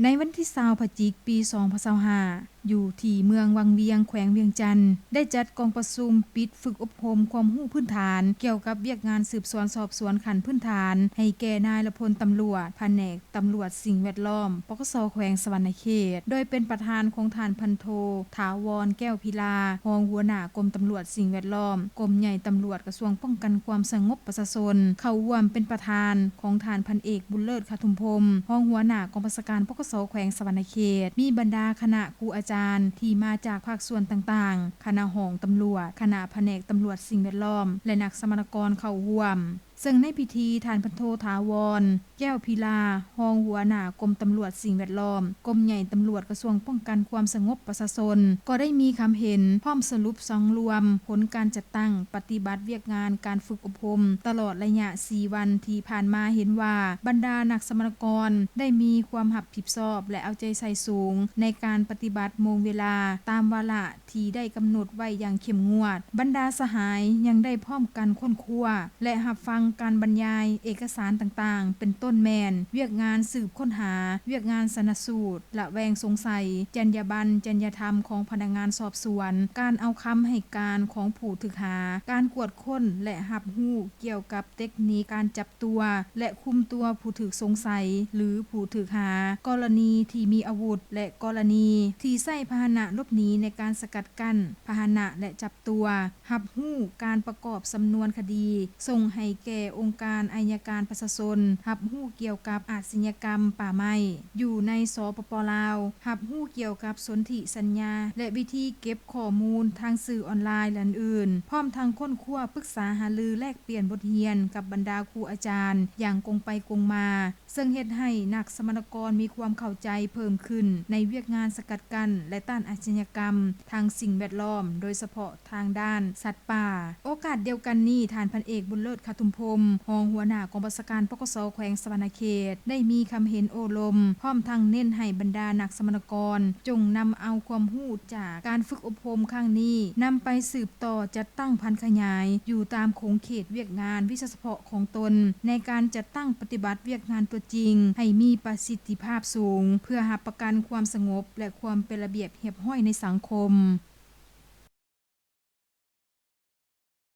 ໃນວັນທີຊາວ ພະຈິກ ປີສອງພັນຊາວຫ້າ ຢູ່ທີ່ເມືອງວັງວຽງ ແຂວງວຽງຈັນ ໄດ້ຈັດກອງປະຊຸມປິດຝຶກອົບຮົມຄວາມຮູ້ພື້ນຖານ ກ່ຽວກັບວຽກງານສືບສວນສອບສວນຂັ້ນພື້ນຖານ ໃຫ້ແກ່ນາຍລະພົນຕຳຫຼວດ ພະແນກຕຳຫຼວດສິ່ງແວດລ້ອມ ປກສ ແຂວງສະຫວັນນະເຂດ ໂດຍເປັນປະທານຂອງທ່ານພັນໂທ ຖາວອນ ແກ້ວພິລາ ຮອງຫົວໜ້າກົມຕຳຫຼວດສິ່ງແວດລ້ອມ ກົມໃຫຍ່ຕຳຫຼວດ ກະຊວງປ້ອງກັນຄວາມສະຫງົບປະຊາຊົນ ເຂົ້າຮ່ວມເປັນປະທານຂອງທ່ານພັນເອກ ບຸນເລີດ ຄະທຸມພົມ ຮອງຫົວໜ້າກອງບັນຊາການ ປກສ ແຂວງສະຫວັນນະເຂດ, ມີບັນດາຄະນະຄູອາຈານທີ່ມາຈາກພາກສ່ວນຕ່າງໆ, ຄະນະຫ້ອງຕຳຫຼວດ, ຄະນະພະແນກຕຳຫຼວດສິ່ງແວດລ້ອມ ແລະ ນັກສຳມະນາກອນເຂົ້າຮ່ວມ. ເຊິ່ງໃນພິທີ ທ່ານພັນໂທ ຖາວອນ ແກ້ວພິລາ ຮອງຫົວໜ້າກົມຕຳຫຼວດສິ່ງແວດລ້ອມ ກົມໃຫຍ່ຕຳຫຼວດ ກະຊວງປ້ອງກັນຄວາມສະຫງົບປະຊາຊົນ ກໍໄດ້ມີຄຳເຫັນພ້ອມສະຫຼຸບສັງລວມຜົນການຈັດຕັ້ງປະຕິບັດວຽກງານການຝຶກອົບຮົມ ຕະຫຼອດໄລຍະສີ່ວັນທີ່ຜ່ານມາ ເຫັນວ່າບັນດານັກສຳມະນາກອນໄດ້ມີຄວາມຮັບຜິດຊອບ ແລະ ເອົາໃຈໃສ່ສູງໃນການປະຕິບັດໂມງເວລາຕາມວາລະ ທີ່ໄດ້ກຳນົດໄວ້ຢ່າງເຂັ້ມງວດ. ບັນດາສະຫາຍຍັງໄດ້ພ້ອມກັນຄົ້ນຄວ້າ ແລະ ຮັບຟັງການບັນຍາຍເອກະສານຕ່າງໆ ເປັນຕົ້ນແມ່ນ ວຽກງານສືບຄົ້ນຫາ, ວຽກງານຊະນະສູດ, ລະແວງສົງໄສ, ຈັນຍາບັນ, ຈັນຍາທຳຂອງພະນັກງານສອບສວນ, ການເອົາຄຳໃຫ້ການຂອງຜູ້ຖືກຫາ, ການກວດຄົ້ນ ແລະ ຮັບຮູ້ກ່ຽວກັບເຕັກນິກການຈັບ ຕົວ ແລະ ຄຸມຕົວຜູ້ຖືກສົງໄສ ຫຼື ຜູ້ຖືກຫາ, ກໍລະນີທີ່ມີອາວຸດ ແລະ ກໍລະນີທີ່ໃຊ້ພາຫະນະຫຼົບໜີໃນການສະກັດກັ້ນພາຫະນະ ແລະ ຈັບຕົວ, ຮັບຮູ້ການປະກອບສຳນວນຄະດີ ສົ່ງໃຫ້ແກ່ອົງການໄອຍະການປະຊາຊົນ, ຮັບຮູ້ກ່ຽວກັບອາດຊະຍາກຳປ່າໄມ້ຢູ່ໃນ ສປປ ລາວ, ຮັບຮູ້ກ່ຽວກັບສົນທິສັນຍາ ແລະ ວິທີເກັບຂໍ້ມູນທາງສື່ອອນລາຍ ແລະ ອື່ນໆ, ພ້ອມທັງຄົ້ນຄວ້າ, ປຶກສາຫາລື, ແລກ ປ່ຽນບົດຮຽນກັບບັນດາຄູອາຈານຢ່າງກົງໄປກົງມາ, ເຊິ່ງເຮັດໃຫ້ນັກສຳມະນາກອນມີຄວາມເຂົ້າໃຈເພີ່ມຂຶ້ນໃນວຽກງານສະກັດກັ້ນ ແລະ ຕ້ານອາດຊະຍາກຳທາງສິ່ງແວດລ້ອມ, ໂດຍສະເພາະທາງດ້ານສັດປ່າ. ໂອກາດດຽວກັນນີ້, ທ່ານພັນເອກ ບຸນເລີດ ຄະທຸມພົມ ຮອງຫົວໜ້າກອງບັນຊາການ ປກສ ແຂວງສະຫວັນນະເຂດ ໄດ້ມີຄຳເຫັນໂອ້ລົມ, ພ້ອມທັງເນັ້ນໃຫ້ບັນດານັກສຳມະນາກອນ ຈົ່ງນຳເອົາຄວາມຮູ້ຈາກການຝຶກອົບຮົມຄັ້ງນີ້ ນຳໄປສືບ ຕໍ່ຈັດຕັ້ງຜັນຂະຫຍາຍຢູ່ຕາມຂົງເຂດວຽກງານວິຊາສະເພາະຂອງຕົນ ໃນການຈັດຕັ້ງປະຕິບັດວຽກງານຕົວຈິງໃຫ້ມີປະສິດທິພາບສູງ ເພື່ອຮັບປະກັນຄວາມສະຫງົບ ແລະ ຄວາມເປັນລະບຽບຮຽບຮ້ອຍໃນສັງຄົມ.